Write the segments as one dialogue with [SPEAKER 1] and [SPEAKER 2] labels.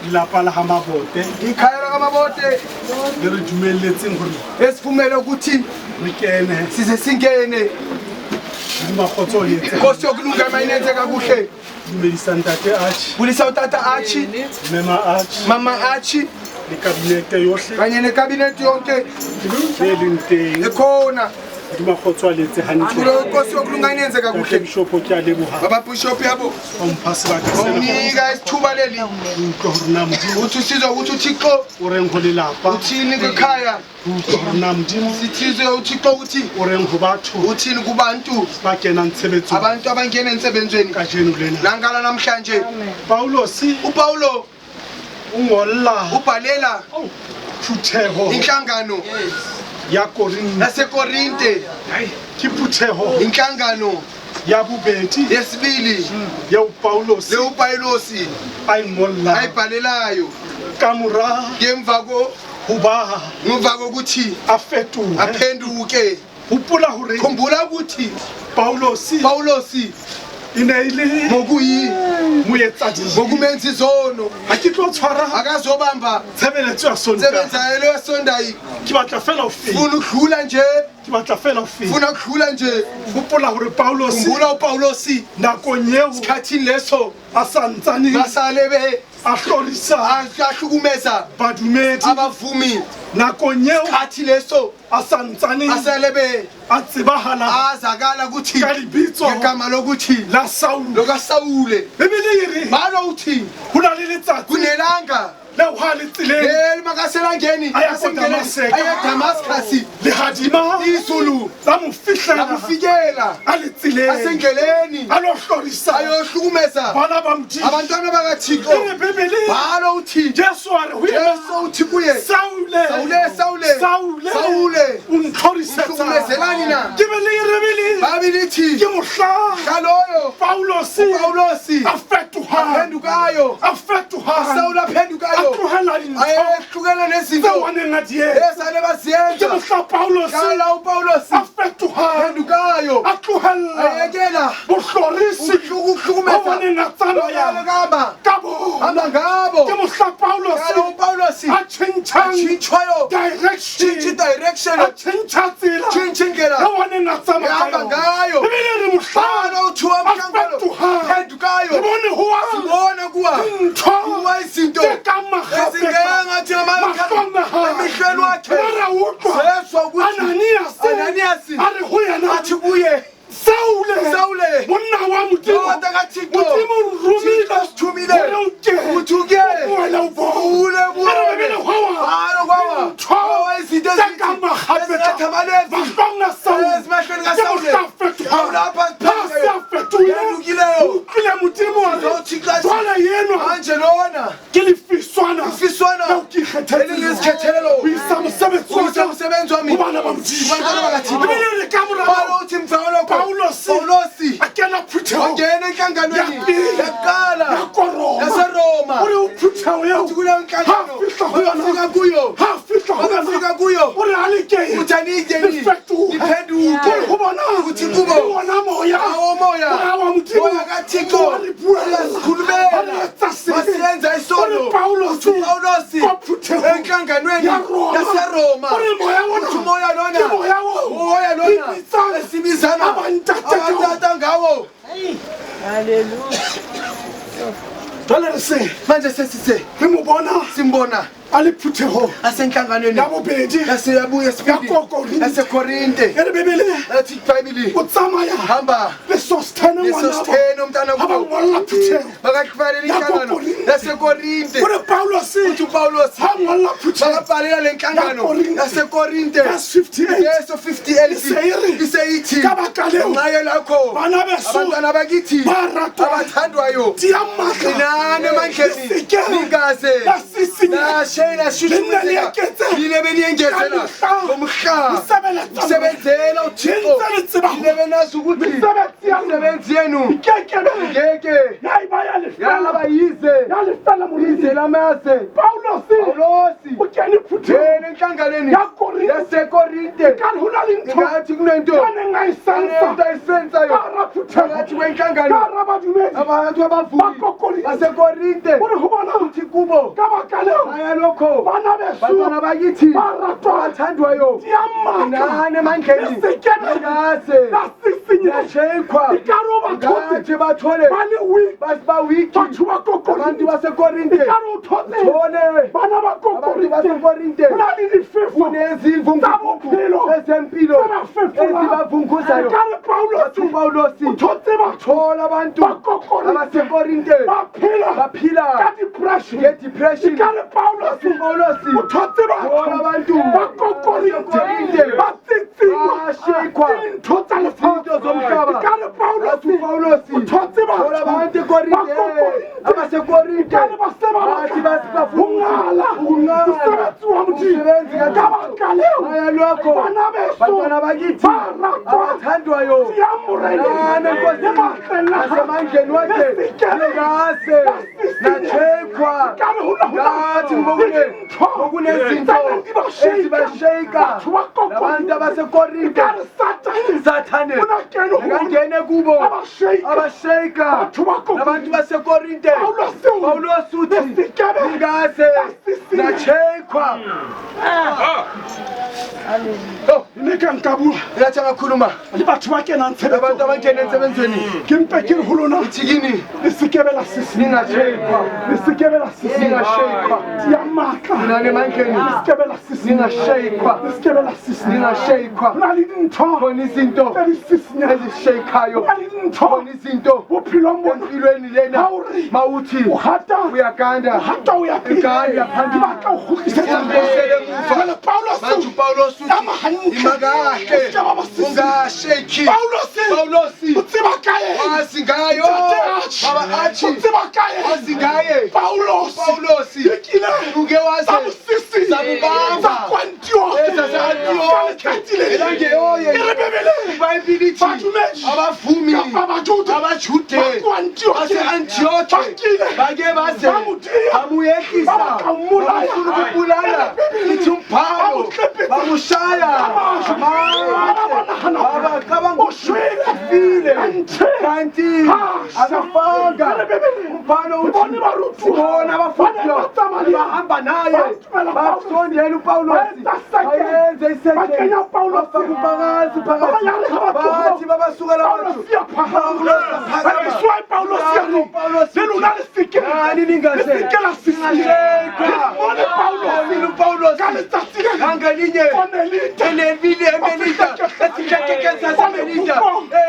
[SPEAKER 1] Lelapa la ga Mabote
[SPEAKER 2] Ikhaya lakaMabote
[SPEAKER 1] le re dumelletseng gore
[SPEAKER 2] esivumele ukuthi
[SPEAKER 1] re kene.
[SPEAKER 2] size singene.
[SPEAKER 1] Modimo a kgotso o etse.
[SPEAKER 2] Nkosi yokulunga mayinenze kakuhle.
[SPEAKER 1] Dumedisa ntate Arch,
[SPEAKER 2] Bulisa utata Archie,
[SPEAKER 1] mema Arch
[SPEAKER 2] mama Archie
[SPEAKER 1] le kabinete yohle
[SPEAKER 2] kanye nekabineti yonke
[SPEAKER 1] e leng teng.
[SPEAKER 2] ekhona.
[SPEAKER 1] Modimo a kgotso a le etse hantle.
[SPEAKER 2] Kulo Nkosi yokulunga inenze
[SPEAKER 1] Ntate
[SPEAKER 2] kakuhle.
[SPEAKER 1] Bishop, ke a leboha
[SPEAKER 2] Baba Bishop yabo
[SPEAKER 1] o mpha sebaka sena gore
[SPEAKER 2] unika isithuba leli
[SPEAKER 1] ke utlwe gore na Modimo
[SPEAKER 2] uthi usizwe ukuthi uThixo
[SPEAKER 1] o reng go lelapa,
[SPEAKER 2] uthini kwikhaya,
[SPEAKER 1] ke utlwe gore na Modimo
[SPEAKER 2] sithizwe uThixo ukuthi
[SPEAKER 1] o reng go batho
[SPEAKER 2] uthini kubantu
[SPEAKER 1] ba kenang tshebetsong
[SPEAKER 2] abantu abangena ensebenzweni
[SPEAKER 1] kajeno lena.
[SPEAKER 2] langala namhlanje.
[SPEAKER 1] Paulos
[SPEAKER 2] uPaulo
[SPEAKER 1] o ngolla
[SPEAKER 2] ubhalela
[SPEAKER 1] phuthego
[SPEAKER 2] inhlangano
[SPEAKER 1] ya Korinte.
[SPEAKER 2] yaseKorinte,
[SPEAKER 1] Ke phuthego
[SPEAKER 2] inhlangano
[SPEAKER 1] ya bobedi
[SPEAKER 2] yesibili
[SPEAKER 1] eo Paulos
[SPEAKER 2] leuPaulosi
[SPEAKER 1] a e ngollang
[SPEAKER 2] ayibhalelayo
[SPEAKER 1] ka mora
[SPEAKER 2] ngemva ko
[SPEAKER 1] hoba
[SPEAKER 2] ngemva kokuthi
[SPEAKER 1] a fetohe.
[SPEAKER 2] Aphenduke.
[SPEAKER 1] Hopola hore
[SPEAKER 2] Khumbula ukuthi
[SPEAKER 1] Paulos
[SPEAKER 2] Paulosi
[SPEAKER 1] e ne e le
[SPEAKER 2] ngokuyi
[SPEAKER 1] moetsadibe.
[SPEAKER 2] Ngokumenza izono.
[SPEAKER 1] Ha ke tlo tshwara
[SPEAKER 2] Akazobamba
[SPEAKER 1] tshebeletso ya Sontaha.
[SPEAKER 2] sebenzayelo yesondayi.
[SPEAKER 1] Ke batla fela ho feta.
[SPEAKER 2] Funa ukudlula nje.
[SPEAKER 1] Ke batla fela ho feta.
[SPEAKER 2] Funa ukudlula nje.
[SPEAKER 1] Hopola hore Paulos
[SPEAKER 2] Khumbula uPaulosi
[SPEAKER 1] nakong eo
[SPEAKER 2] sikhathini leso
[SPEAKER 1] a santsane
[SPEAKER 2] basalebe
[SPEAKER 1] a hlorisa
[SPEAKER 2] ahlukumeza
[SPEAKER 1] badumedi,
[SPEAKER 2] abavumi,
[SPEAKER 1] nakong eo
[SPEAKER 2] sikhathi leso
[SPEAKER 1] a santsane
[SPEAKER 2] aselebe
[SPEAKER 1] a tsebahala
[SPEAKER 2] azakala ukuthi
[SPEAKER 1] ka lebitso
[SPEAKER 2] ngegama lokuthi
[SPEAKER 1] la Saul,
[SPEAKER 2] lokaSawule.
[SPEAKER 1] Bibele e re
[SPEAKER 2] Balo uthi
[SPEAKER 1] ho na le letsatsi
[SPEAKER 2] kunelanga
[SPEAKER 1] leo ha le tseleng
[SPEAKER 2] leli makaselangeni
[SPEAKER 1] A ya ko Damaseka.
[SPEAKER 2] aya Damascus,
[SPEAKER 1] lehadima
[SPEAKER 2] izulu
[SPEAKER 1] la mo fihlela
[SPEAKER 2] lakufikela
[SPEAKER 1] a le tseleng
[SPEAKER 2] asendleleni
[SPEAKER 1] a lo hlorisa
[SPEAKER 2] ayohlukumeza
[SPEAKER 1] bana ba Modimo.
[SPEAKER 2] Abantwana bakaThixo.
[SPEAKER 1] E re Bibele,
[SPEAKER 2] Balo uthi
[SPEAKER 1] Jesu a re ho yena,
[SPEAKER 2] Jesu uthi kuye,
[SPEAKER 1] Saule,
[SPEAKER 2] Saule, Saule,
[SPEAKER 1] Saule,
[SPEAKER 2] Saule,
[SPEAKER 1] o ntlhorisetsa
[SPEAKER 2] uhlukumezelani na?
[SPEAKER 1] Ke be le e rebele
[SPEAKER 2] Bibele ithi
[SPEAKER 1] ke mohla
[SPEAKER 2] kaloyo
[SPEAKER 1] Paulos
[SPEAKER 2] uPaulosi
[SPEAKER 1] a fetohang,
[SPEAKER 2] aphendukayo,
[SPEAKER 1] a fetohang,
[SPEAKER 2] Sawule
[SPEAKER 1] a
[SPEAKER 2] aphendukayo,
[SPEAKER 1] tlohela dintho
[SPEAKER 2] ayehlukene
[SPEAKER 1] tseo
[SPEAKER 2] nezinto
[SPEAKER 1] a neng a di etsa.
[SPEAKER 2] esale
[SPEAKER 1] Ke
[SPEAKER 2] baziyenza.
[SPEAKER 1] mohla Paulos
[SPEAKER 2] Kala uPaulosi
[SPEAKER 1] a fetohang,
[SPEAKER 2] phendukayo,
[SPEAKER 1] a tlohella
[SPEAKER 2] ayekela
[SPEAKER 1] bohlorisi
[SPEAKER 2] ukuhlukumeza
[SPEAKER 1] bao a neng a tsamaya
[SPEAKER 2] lokamba
[SPEAKER 1] ka bona.
[SPEAKER 2] Hamba ngabo.
[SPEAKER 1] Ke mohla Paulos
[SPEAKER 2] Kala uPaulosi
[SPEAKER 1] a tjhentjhang
[SPEAKER 2] tshintshwayo,
[SPEAKER 1] direction,
[SPEAKER 2] tshintsha direction,
[SPEAKER 1] a tjhentjha tsela
[SPEAKER 2] tshintsha indlela
[SPEAKER 1] eo a neng a tsamaya ka
[SPEAKER 2] Ehamba
[SPEAKER 1] yona.
[SPEAKER 2] Ngayo.
[SPEAKER 1] Ebile re mohla
[SPEAKER 2] Balo uthiwa
[SPEAKER 1] a
[SPEAKER 2] mhlangano
[SPEAKER 1] fetohang,
[SPEAKER 2] phendukayo,
[SPEAKER 1] re bone ho wa
[SPEAKER 2] sibone kuwa
[SPEAKER 1] dintho
[SPEAKER 2] kuwa izinto
[SPEAKER 1] tse kang makgapetla
[SPEAKER 2] ezingengathi
[SPEAKER 1] mahlong a hae.
[SPEAKER 2] emehlweni wakhe.
[SPEAKER 1] Re ra utlwa
[SPEAKER 2] Sezwa ukuthi
[SPEAKER 1] Ananias
[SPEAKER 2] Ananias
[SPEAKER 1] a re ho yena,
[SPEAKER 2] athi kuye,
[SPEAKER 1] Saule,
[SPEAKER 2] Saule,
[SPEAKER 1] monna wa Modimo,
[SPEAKER 2] ndoda kaThixo,
[SPEAKER 1] Modimo o romile
[SPEAKER 2] Thixo usithumile
[SPEAKER 1] hore o ke
[SPEAKER 2] ukuthi uke
[SPEAKER 1] o boele o bone.
[SPEAKER 2] ule
[SPEAKER 1] E re Bibele hwa wa
[SPEAKER 2] Balo kwawa
[SPEAKER 1] dintho
[SPEAKER 2] kwawa izinto
[SPEAKER 1] tse kang makgapetla
[SPEAKER 2] ezingathi amalezi
[SPEAKER 1] mahlong a Saule.
[SPEAKER 2] ezimehlweni
[SPEAKER 1] Ke
[SPEAKER 2] kaSawule.
[SPEAKER 1] mohla a fetohang.
[SPEAKER 2] Awulapha
[SPEAKER 1] Ha se a fetohile,
[SPEAKER 2] Yalukileyo.
[SPEAKER 1] o utlwile Modimo a re,
[SPEAKER 2] Uthixo athi,
[SPEAKER 1] jwale enwa
[SPEAKER 2] manje lona
[SPEAKER 1] ke lefiswana
[SPEAKER 2] Lefiswana
[SPEAKER 1] leo ke ikgethetseng
[SPEAKER 2] elingizikhethele
[SPEAKER 1] ho isa mosebetsi wa
[SPEAKER 2] Ukusa
[SPEAKER 1] ka
[SPEAKER 2] umsebenzi wami
[SPEAKER 1] ho bana ba Modimo.
[SPEAKER 2] Kubantwana bakaThixo.
[SPEAKER 1] Ebile re ka mora
[SPEAKER 2] Balo uthi mva kwalokho
[SPEAKER 1] Paulosi
[SPEAKER 2] Paulosi
[SPEAKER 1] a kena phuthehong
[SPEAKER 2] wangena enhlanganweni
[SPEAKER 1] Ya pele.
[SPEAKER 2] Yakuqala
[SPEAKER 1] ya ko Roma.
[SPEAKER 2] yaseRoma.
[SPEAKER 1] O re o phutheho eo,
[SPEAKER 2] Uthi kuleyo
[SPEAKER 1] ha
[SPEAKER 2] nhlangano
[SPEAKER 1] fihla ho yona,
[SPEAKER 2] fika kuyo
[SPEAKER 1] ha fihla ho yona,
[SPEAKER 2] fika kuyo
[SPEAKER 1] o re a le ke
[SPEAKER 2] uthi aniyideni
[SPEAKER 1] le fetohe.
[SPEAKER 2] Niphenduke.
[SPEAKER 1] O re ho bona,
[SPEAKER 2] Uthi kubo,
[SPEAKER 1] ke wona moya,
[SPEAKER 2] Awo moya,
[SPEAKER 1] moya wa Modimo,
[SPEAKER 2] moya kaThixo,
[SPEAKER 1] wa re buella,
[SPEAKER 2] uyasikhulumela,
[SPEAKER 1] wa re etsa sebe.
[SPEAKER 2] Wasiyenza isono.
[SPEAKER 1] O re Paulosi
[SPEAKER 2] Paulosi
[SPEAKER 1] ko phuthehong
[SPEAKER 2] enhlanganweni
[SPEAKER 1] ya Roma,
[SPEAKER 2] yaseRoma,
[SPEAKER 1] o re moya ona,
[SPEAKER 2] uthi umoya lona,
[SPEAKER 1] ke moya oo
[SPEAKER 2] umoya lona
[SPEAKER 1] re bitsang
[SPEAKER 2] esibizana
[SPEAKER 1] abantate ka ona.
[SPEAKER 2] abatata ngawo.
[SPEAKER 3] Hallelujah.
[SPEAKER 1] Jwale re se
[SPEAKER 2] Manje sesithe
[SPEAKER 1] re mo bona
[SPEAKER 2] simbona
[SPEAKER 1] a le phuthehong
[SPEAKER 2] asenhlanganweni
[SPEAKER 1] ya bobedi
[SPEAKER 2] yaseyabuya
[SPEAKER 1] ya ko Korinte.
[SPEAKER 2] yaseKorinte.
[SPEAKER 1] E re Bibele
[SPEAKER 2] Ethi iBhayibheli
[SPEAKER 1] o tsamaya
[SPEAKER 2] hamba
[SPEAKER 1] le Sostene ngwanabo
[SPEAKER 2] leSostene umntana
[SPEAKER 1] ha ba ngolla phutheho
[SPEAKER 2] bakakufanele
[SPEAKER 1] Ya ko
[SPEAKER 2] inhlangano
[SPEAKER 1] Korinte.
[SPEAKER 2] yaseKorinte.
[SPEAKER 1] O re Paulosi
[SPEAKER 2] Uthi uPaulos
[SPEAKER 1] ha ngolla phutheho
[SPEAKER 2] bakabhalela le
[SPEAKER 1] Ya
[SPEAKER 2] nhlangano
[SPEAKER 1] Korinte.
[SPEAKER 2] yaseKorinte,
[SPEAKER 1] Verse 58,
[SPEAKER 2] verse 58,
[SPEAKER 1] E se e re,
[SPEAKER 2] iseyithi
[SPEAKER 1] ka baka leo,
[SPEAKER 2] ngenxa yalokho,
[SPEAKER 1] bana beso
[SPEAKER 2] abantwana bakithi
[SPEAKER 1] ba ratwang,
[SPEAKER 2] abathandwayo,
[SPEAKER 1] tiang matla,
[SPEAKER 2] qinani emandleni,
[SPEAKER 1] Le seke
[SPEAKER 2] ningaze
[SPEAKER 1] la sisinyeha.
[SPEAKER 2] nashe
[SPEAKER 1] Le nne le eketse
[SPEAKER 2] nile beniyengezela
[SPEAKER 1] ka mehla
[SPEAKER 2] ngomhla
[SPEAKER 1] ho sebeletsa
[SPEAKER 2] usebenzela uThixo.
[SPEAKER 1] Le ntse le tseba
[SPEAKER 2] Nile benazi ukuthi
[SPEAKER 1] mesebetsi ya lona
[SPEAKER 2] imisebenzi yenu
[SPEAKER 1] e kekebe
[SPEAKER 2] ngeke
[SPEAKER 1] ya eba ya lefela,
[SPEAKER 2] yaba yize
[SPEAKER 1] ya lefela
[SPEAKER 2] yize
[SPEAKER 1] moriri.
[SPEAKER 2] lamaze.
[SPEAKER 1] Paulos Paulosi
[SPEAKER 2] Paulosi
[SPEAKER 1] o kene phuthehong
[SPEAKER 2] ngene enhlanganweni
[SPEAKER 1] ya Korinte.
[SPEAKER 2] yasekorinte
[SPEAKER 1] Ekare ho na le ntho
[SPEAKER 2] ingathi kunento
[SPEAKER 1] ya neng a e sensa
[SPEAKER 2] into ayisensayo
[SPEAKER 1] ka hara phutheho,
[SPEAKER 2] phakathi
[SPEAKER 1] ka
[SPEAKER 2] kwenhlangano
[SPEAKER 1] hara badumedi
[SPEAKER 2] abantu abavumi
[SPEAKER 1] ba ko Korinte.
[SPEAKER 2] basekorinte
[SPEAKER 1] O re ho bona
[SPEAKER 2] uthi kubo
[SPEAKER 1] ka baka leo
[SPEAKER 2] haya lokho
[SPEAKER 1] bana beso
[SPEAKER 2] bantwana bakithi
[SPEAKER 1] ba ratwang
[SPEAKER 2] bathandwayo
[SPEAKER 1] di a matla
[SPEAKER 2] nani emandleni
[SPEAKER 1] Le se kebe
[SPEAKER 2] ngase
[SPEAKER 1] la sisinyeha.
[SPEAKER 2] yashayikwa
[SPEAKER 1] Ekare o ba thotse
[SPEAKER 2] ngathi bathole
[SPEAKER 1] ba le weak
[SPEAKER 2] basibawiki
[SPEAKER 1] batho ba ko
[SPEAKER 2] abantu
[SPEAKER 1] Korinte.
[SPEAKER 2] basekorinte
[SPEAKER 1] Ekare o thotse
[SPEAKER 2] thole
[SPEAKER 1] bana ba ko
[SPEAKER 2] abantu
[SPEAKER 1] Korinte.
[SPEAKER 2] basekorinte
[SPEAKER 1] Ho na le difefo tsa bophelo
[SPEAKER 2] ezempilo
[SPEAKER 1] tse ba fefolang.
[SPEAKER 2] ezibavunguzayo
[SPEAKER 1] Ekare Paulosi
[SPEAKER 2] upawulosi
[SPEAKER 1] o thotse batho
[SPEAKER 2] thola abantu
[SPEAKER 1] ba ko Korinte
[SPEAKER 2] abasekorinte
[SPEAKER 1] ba phela
[SPEAKER 2] baphila
[SPEAKER 1] ka depression.
[SPEAKER 2] ngedepression
[SPEAKER 1] Ekare Paulosi
[SPEAKER 2] upawulosi
[SPEAKER 1] o thotse
[SPEAKER 2] thola
[SPEAKER 1] batho
[SPEAKER 2] abantu
[SPEAKER 1] ba ko Korinte
[SPEAKER 2] Korinte.
[SPEAKER 1] ba tsitsingwa
[SPEAKER 2] Bashikwa.
[SPEAKER 1] ke dintho tsa lefatshe.
[SPEAKER 2] Izinto zomhlaba.
[SPEAKER 1] Ekare Paulosi
[SPEAKER 2] upawulosi
[SPEAKER 1] o thotse
[SPEAKER 2] thola
[SPEAKER 1] batho
[SPEAKER 2] abantu
[SPEAKER 1] ba
[SPEAKER 2] ekorinte
[SPEAKER 1] ko Korinte.
[SPEAKER 2] abasekorinte
[SPEAKER 1] Ekare ba se ba
[SPEAKER 2] bathi
[SPEAKER 1] batla ho ngala
[SPEAKER 2] ukungala
[SPEAKER 1] mosebetsi wa Modimo.
[SPEAKER 2] Umsebenzi
[SPEAKER 1] Ka
[SPEAKER 2] kaThixo.
[SPEAKER 1] baka leo
[SPEAKER 2] Haya lokho
[SPEAKER 1] bana beso
[SPEAKER 2] bantwana bakithi
[SPEAKER 1] ba ratwang
[SPEAKER 2] abathandwayo
[SPEAKER 1] di ya Moreneng
[SPEAKER 2] nani
[SPEAKER 1] le
[SPEAKER 2] enkosini
[SPEAKER 1] matleng a hae.
[SPEAKER 2] nasemandleni wakhe
[SPEAKER 1] Le se kebe
[SPEAKER 2] ningase
[SPEAKER 1] la sisinyeha.
[SPEAKER 2] natshekwa
[SPEAKER 1] Ekare ho na ho na
[SPEAKER 2] ngathi
[SPEAKER 1] le
[SPEAKER 2] ngibokune
[SPEAKER 1] dintho
[SPEAKER 2] ngokunezinto
[SPEAKER 1] tse neng di ba shake.
[SPEAKER 2] ezibasheyika
[SPEAKER 1] Batho ba ko
[SPEAKER 2] nabantu
[SPEAKER 1] Korinte.
[SPEAKER 2] abasekorinte
[SPEAKER 1] Ekare Satane
[SPEAKER 2] sathane
[SPEAKER 1] o na kene ho bona.
[SPEAKER 2] akangene kubo
[SPEAKER 1] A ba shake.
[SPEAKER 2] abasheyika
[SPEAKER 1] Batho ba ko
[SPEAKER 2] nabantu basekorinte
[SPEAKER 1] Paulosi o re,
[SPEAKER 2] Paulosi uthi
[SPEAKER 1] Le se kebe
[SPEAKER 2] ningase
[SPEAKER 1] la sisinyeha.
[SPEAKER 2] natshekwa
[SPEAKER 1] Ne ka nka bua
[SPEAKER 2] ngathi angakhuluma
[SPEAKER 1] le batho ba kenang
[SPEAKER 2] abantu
[SPEAKER 1] tshebetsong
[SPEAKER 2] abangena ensebenzweni
[SPEAKER 1] ke mpe ke re ho lona
[SPEAKER 2] ithi kini
[SPEAKER 1] le se kebe la sisinyeha.
[SPEAKER 2] ningasheyikwa
[SPEAKER 1] Le se kebe la sisinyeha.
[SPEAKER 2] ningasheyikwa
[SPEAKER 1] Di a matla.
[SPEAKER 2] nani emandleni
[SPEAKER 1] Le se kebe la sisinyeha.
[SPEAKER 2] ningasheyikwa
[SPEAKER 1] Le se kebe la sisinyeha.
[SPEAKER 2] ningasheyikwa
[SPEAKER 1] Ho na le dintho
[SPEAKER 2] khona izinto
[SPEAKER 1] tse di sisinyang.
[SPEAKER 2] ezisheyikhayo
[SPEAKER 1] Ho na le dintho
[SPEAKER 2] khona izinto
[SPEAKER 1] bophelong bona
[SPEAKER 2] empilweni lena
[SPEAKER 1] Ha o re
[SPEAKER 2] mawuthi
[SPEAKER 1] o hata
[SPEAKER 2] uyaganda
[SPEAKER 1] o hata o ya pele.
[SPEAKER 2] Uganda
[SPEAKER 1] Ke
[SPEAKER 2] phambili.
[SPEAKER 1] batla ho kgutlisetsa
[SPEAKER 2] Ubuyisele emuva.
[SPEAKER 1] Jwale Paulosi
[SPEAKER 2] manje upawulos uthi
[SPEAKER 1] ema hantle.
[SPEAKER 2] ima
[SPEAKER 1] O
[SPEAKER 2] kahle
[SPEAKER 1] se ke wa ba sisinya.
[SPEAKER 2] ungasheyikhi
[SPEAKER 1] Paulosi
[SPEAKER 2] Paulosi
[SPEAKER 1] o tseba ka eng?
[SPEAKER 2] wazi ngayo
[SPEAKER 1] Ntate Archie,
[SPEAKER 2] baba
[SPEAKER 1] o
[SPEAKER 2] achi
[SPEAKER 1] tseba ka eng?
[SPEAKER 2] wazi ngaye
[SPEAKER 1] Paulosi
[SPEAKER 2] Paulosi
[SPEAKER 1] e kile
[SPEAKER 2] uke waze
[SPEAKER 1] tsa mo sisinya.
[SPEAKER 2] Samubamba.
[SPEAKER 1] Tsa ko Antioke.
[SPEAKER 2] Ezase-Antioke.
[SPEAKER 1] Ka letsatsi le leng.
[SPEAKER 2] Elangeyoye.
[SPEAKER 1] E re Bebeleng.
[SPEAKER 2] ibhayibhile ithi
[SPEAKER 1] Badumedi.
[SPEAKER 2] abavumi
[SPEAKER 1] Kapa Bajuda.
[SPEAKER 2] abajude
[SPEAKER 1] Ba ko Antioke.
[SPEAKER 2] base-antioke
[SPEAKER 1] Ba kile.
[SPEAKER 2] bake baze
[SPEAKER 1] Ba mo diya.
[SPEAKER 2] bamuyehlisa
[SPEAKER 1] Ba batla ho mmolaya.
[SPEAKER 2] bafuna ukubulala
[SPEAKER 1] Bibele.
[SPEAKER 2] ithi umbhalo
[SPEAKER 1] Ba mo tlepetsa.
[SPEAKER 2] bamushaya
[SPEAKER 1] Ka majwe. Ba ba ba nahana hore
[SPEAKER 2] abacabanga
[SPEAKER 1] o shwele.
[SPEAKER 2] ufile
[SPEAKER 1] Kanthe.
[SPEAKER 2] kanti
[SPEAKER 1] Ha shwa.
[SPEAKER 2] akafanga
[SPEAKER 1] Re Bebeleng.
[SPEAKER 2] umbhalo
[SPEAKER 1] Re
[SPEAKER 2] uthi
[SPEAKER 1] bone barutuwa.
[SPEAKER 2] sibona abafundi
[SPEAKER 1] Ba ne ba tsamaya le yena.
[SPEAKER 2] bahamba naye
[SPEAKER 1] Ba itumela Paulosi.
[SPEAKER 2] basondela upawulosi
[SPEAKER 1] Ba etsa sekele.
[SPEAKER 2] bayenze
[SPEAKER 1] Ba kenya Paulosi.
[SPEAKER 2] bafaka upakazi
[SPEAKER 1] Ba ba yare ha ba tloha.
[SPEAKER 2] bathi babasukela abantu
[SPEAKER 1] Paulosi a phahama.
[SPEAKER 2] Paulosi aphakama.
[SPEAKER 1] Ba iswa Paulosi a re,
[SPEAKER 2] Paulosi
[SPEAKER 1] le lona le se ke-
[SPEAKER 2] Nani ningase.
[SPEAKER 1] le se ke la sisinya.
[SPEAKER 2] Ningashekwa.
[SPEAKER 1] Le bone Paulosi.
[SPEAKER 2] Bonile uPaulosi.
[SPEAKER 1] Ka letsatsi le leng.
[SPEAKER 2] Langelinye
[SPEAKER 1] Omelita.
[SPEAKER 2] enelile emelita esihlekeke sasemelita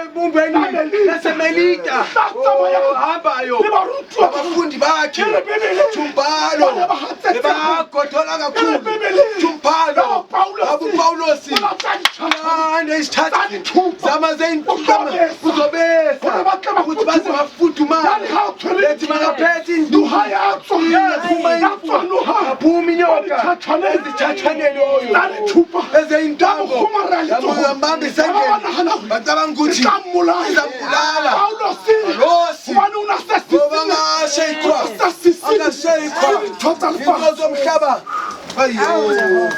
[SPEAKER 2] ebumbeni lasemelita
[SPEAKER 1] Tsamaya.
[SPEAKER 2] hambayo
[SPEAKER 1] Le barutuwa ba
[SPEAKER 2] abafundi bakhe
[SPEAKER 1] Ke re Bebele.
[SPEAKER 2] thumbalo
[SPEAKER 1] Ba ne ba hatsetse.
[SPEAKER 2] bebagodola
[SPEAKER 1] Ke re
[SPEAKER 2] kakhulu
[SPEAKER 1] Bebele.
[SPEAKER 2] thumbalo
[SPEAKER 1] Baba Paulosi.
[SPEAKER 2] abupawulosi
[SPEAKER 1] O la tsa ditjhatjhana.
[SPEAKER 2] ande isithatha
[SPEAKER 1] Tsa dithupa.
[SPEAKER 2] zama
[SPEAKER 1] Uzobesa.
[SPEAKER 2] uzobesa
[SPEAKER 1] Hore ba tle ba
[SPEAKER 2] ukuthi baze
[SPEAKER 1] futhumale.
[SPEAKER 2] bafudumale
[SPEAKER 1] Yane ha o tshwere
[SPEAKER 2] lethi makaphethe
[SPEAKER 1] Noha ya tswa.
[SPEAKER 2] Yaphuma
[SPEAKER 1] Ya tswa noha.
[SPEAKER 2] yaphuma inyoka
[SPEAKER 1] Ditjhatjhaneng.
[SPEAKER 2] ezithathaneni oyo
[SPEAKER 1] Tsa dithupa.
[SPEAKER 2] ezeyintambo
[SPEAKER 1] Ba mo kgomarela letsoho.
[SPEAKER 2] yambamba
[SPEAKER 1] Ba ba nahana
[SPEAKER 2] esandleni
[SPEAKER 1] hore
[SPEAKER 2] bacabanga ukuthi
[SPEAKER 1] e tla mmolaya.
[SPEAKER 2] izambulala
[SPEAKER 1] Paulosi.
[SPEAKER 2] Paulosi.
[SPEAKER 1] Hobane o na sa
[SPEAKER 2] ngoba
[SPEAKER 1] sisinya.
[SPEAKER 2] angasheyikwa
[SPEAKER 1] O sa sisinya.
[SPEAKER 2] angasheyikwa
[SPEAKER 1] Ke dintho tsa
[SPEAKER 2] into
[SPEAKER 1] lefatshe.
[SPEAKER 2] zomhlaba ayo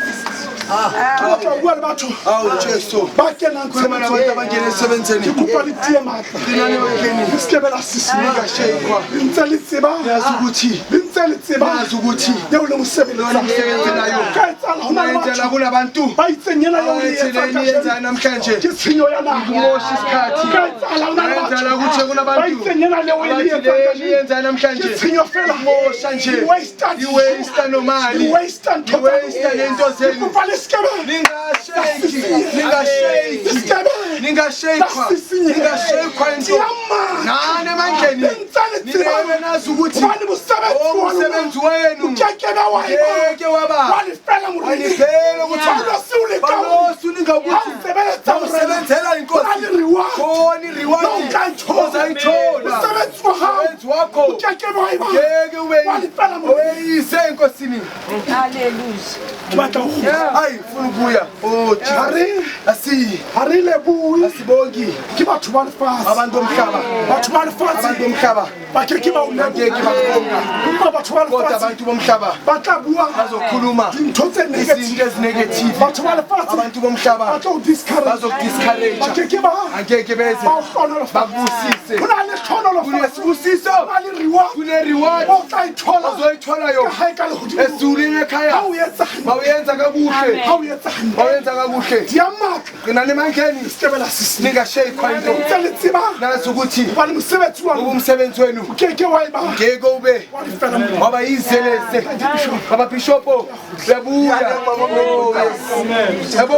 [SPEAKER 1] Ke batla ho bua le batho
[SPEAKER 2] awu jesu
[SPEAKER 1] ba kenang
[SPEAKER 2] khuluma nabantu
[SPEAKER 1] tshebetsong.
[SPEAKER 2] abangena emsebenzini
[SPEAKER 1] Ke kopa le tiye matla.
[SPEAKER 2] qinani ebandleni
[SPEAKER 1] Le se ke be la sisinya.
[SPEAKER 2] ningasheyikwa
[SPEAKER 1] Le ntse le tseba.
[SPEAKER 2] yazi ukuthi
[SPEAKER 1] Le ntse le tseba.
[SPEAKER 2] yazi ukuthi
[SPEAKER 1] Eo le mo sebeletsang.
[SPEAKER 2] Lona msebenzelayo.
[SPEAKER 1] Ka etsahala ho na le
[SPEAKER 2] ungayenzela
[SPEAKER 1] batho
[SPEAKER 2] kunabantu
[SPEAKER 1] ba itseng ena eo le e
[SPEAKER 2] abathi
[SPEAKER 1] etsang
[SPEAKER 2] leni yenzayo
[SPEAKER 1] kajeno
[SPEAKER 2] namhlanje
[SPEAKER 1] ke tshenyo ya nako.
[SPEAKER 2] kumosha isikhathi
[SPEAKER 1] Ka etsahala ho na le
[SPEAKER 2] Ungayenzela
[SPEAKER 1] batho
[SPEAKER 2] ukuthi
[SPEAKER 1] ba
[SPEAKER 2] kunabantu
[SPEAKER 1] itseng ena leo e le
[SPEAKER 2] abathi
[SPEAKER 1] etsang
[SPEAKER 2] leni
[SPEAKER 1] kajeno
[SPEAKER 2] yenzayo namhlanje
[SPEAKER 1] ke tshenyo fela.
[SPEAKER 2] kumosha nje
[SPEAKER 1] I-waste
[SPEAKER 2] iwaste nomali
[SPEAKER 1] I-waste ntho tsa
[SPEAKER 2] iwaste lento
[SPEAKER 1] Ke
[SPEAKER 2] zenu
[SPEAKER 1] kopa le se ke be
[SPEAKER 2] ningasheyiki
[SPEAKER 1] Le
[SPEAKER 2] ningasheyiki
[SPEAKER 1] se ke be
[SPEAKER 2] ningasheyikwa ningasheyikwa into
[SPEAKER 1] Tiya matla.
[SPEAKER 2] nani emandleni
[SPEAKER 1] Le ntse le tseba
[SPEAKER 2] nilebe nazi ukuthi
[SPEAKER 1] hobane mosebetsi wa lona
[SPEAKER 2] umsebenzi wenu
[SPEAKER 1] o keke be wa eba
[SPEAKER 2] ngeke waba
[SPEAKER 1] wa lefela Moreneng.
[SPEAKER 2] walifela ukuthi
[SPEAKER 1] Paulosi o leka hore
[SPEAKER 2] Paulosi ulinga
[SPEAKER 1] ha o
[SPEAKER 2] ukuthi
[SPEAKER 1] sebeletsa Morena,
[SPEAKER 2] usebenzela
[SPEAKER 1] ho na
[SPEAKER 2] inkosi
[SPEAKER 1] le reward.
[SPEAKER 2] khona
[SPEAKER 1] Na o tla
[SPEAKER 2] i-reward
[SPEAKER 1] ithola.
[SPEAKER 2] ozayithola
[SPEAKER 1] Mosebetsi wa hao
[SPEAKER 2] umsebenzi wakho
[SPEAKER 1] o keke be wa eba
[SPEAKER 2] ngeke ube
[SPEAKER 1] wa lefela Moreneng.
[SPEAKER 2] oyise enkosini
[SPEAKER 3] Hallelujah.
[SPEAKER 1] Ke batla ho kgutla.
[SPEAKER 2] hayi funa ukubuya oh
[SPEAKER 1] Ha re
[SPEAKER 2] asi
[SPEAKER 1] ha re lebohe
[SPEAKER 2] asibongi
[SPEAKER 1] ke batho ba lefatshe.
[SPEAKER 2] abantu bomhlaba
[SPEAKER 1] Batho ba
[SPEAKER 2] abantu
[SPEAKER 1] lefatshe
[SPEAKER 2] bomhlaba
[SPEAKER 1] Ba ke ke ba o
[SPEAKER 2] Angeke
[SPEAKER 1] leboha.
[SPEAKER 2] bakubonga.
[SPEAKER 1] Empa batho ba
[SPEAKER 2] Kodwa
[SPEAKER 1] lefatshe
[SPEAKER 2] abantu bomhlaba
[SPEAKER 1] ba tla bua
[SPEAKER 2] bazokhuluma
[SPEAKER 1] dintho tse
[SPEAKER 2] izinto
[SPEAKER 1] negative.
[SPEAKER 2] ezinegative.
[SPEAKER 1] Batho ba lefatshe
[SPEAKER 2] Abantu bomhlaba
[SPEAKER 1] ba tla o discourage. Ba
[SPEAKER 2] bazokudiscourage.
[SPEAKER 1] ke ke ba
[SPEAKER 2] Angeke beze
[SPEAKER 1] ba o hlohonolofatsa.
[SPEAKER 2] bakubusise.
[SPEAKER 1] Ho na le tlhohonolofatso.
[SPEAKER 2] Kunesibusiso.
[SPEAKER 1] Ho na le reward.
[SPEAKER 2] Kune-reward
[SPEAKER 1] O tla e thola
[SPEAKER 2] ozoyithola
[SPEAKER 1] ka
[SPEAKER 2] yona
[SPEAKER 1] hae ka lehodimo.
[SPEAKER 2] ezulwini ekhaya.
[SPEAKER 1] Ha o etsa hantle.
[SPEAKER 2] Mawuyenza kakuhle.
[SPEAKER 1] Ha o etsa hantle.
[SPEAKER 2] Mawuyenza kakuhle.
[SPEAKER 1] Di a matla.
[SPEAKER 2] Qinani emandleni.
[SPEAKER 1] Sekebe la sisinya.
[SPEAKER 2] Ningashayikwa into.
[SPEAKER 1] Ntse le tseba
[SPEAKER 2] Nazi ukuthi
[SPEAKER 1] hobane mosebetsi wa
[SPEAKER 2] ngoba
[SPEAKER 1] lona
[SPEAKER 2] umsebenzi wenu
[SPEAKER 1] o ke ke wa e ba
[SPEAKER 2] ngeke ube
[SPEAKER 1] wa lefela molemo.
[SPEAKER 2] waba yizeleze. Baba Bishop uyabuya. Oh, yes. Yabo.